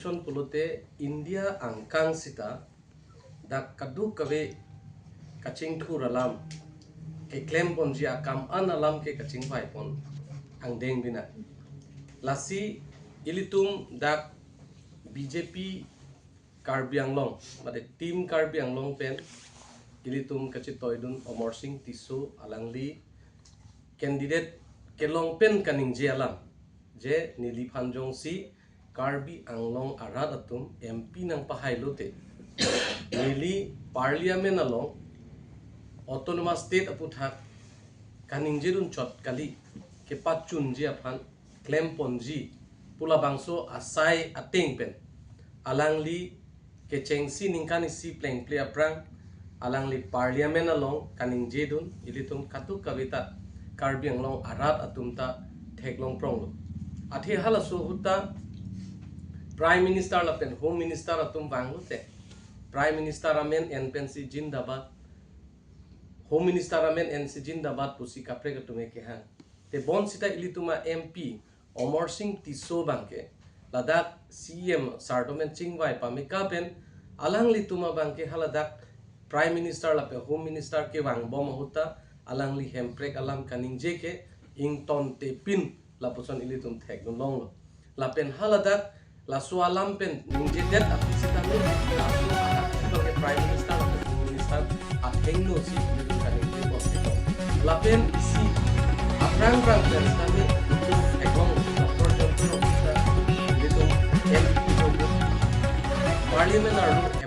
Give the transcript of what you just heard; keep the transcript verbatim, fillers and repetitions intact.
Election pulote India angkang sita dak kadokave kachingthur alam, keklem ponji akam an alam ke kachingvai pon angdeng bina. Lasi ilitum dak B J P Karbi Anglong, mate Team Karbi Anglong pen ilitum kachetoidun Amarsing Tisso alangli candidate kelong pen kaningje alam, je neliphan jongsi Karbi Anglong arat atum M P nangpahai lote, neli Parliament along Autonomous State aputhak kaningjedun chot kali, kepachunji aphan klem ponji pu labangso asai ateng pen alangli kechengsi ningkan isi plengple aphrang alangli Parliament along kaningjedun ilitum kadokave ta Karbi Anglong arat atum ta theklong pronglo. Athe halaso ahut ta Prime Minister lapen Home Minister atum vanglote, Prime Minister amen en pensi Jindabad, Home Minister amen ensi Jindabad pusi kaprek atum ke kehang. Te bonsita ilitum a M P Amarsing Tisso abangke ladak C E M sar atum pen chingvai pameka pen alanglitum abangke haladak Prime Minister lapen Home Minister kevangbom ahut ta alangli hemprek alam kaningje ke ingtontepin lapuson ilitum thekdun longlo. Lapen haladak laso alam pen ningjedet aphi sitame laso alam pen ke Prime Minister lapen Home Minister athengno si ilitum kaningje bom sitame. Lapen isi aphrang phrang pen sitame ilitum theklong Doctor John Tun Rongpi ta ilitum M P Parliament arlo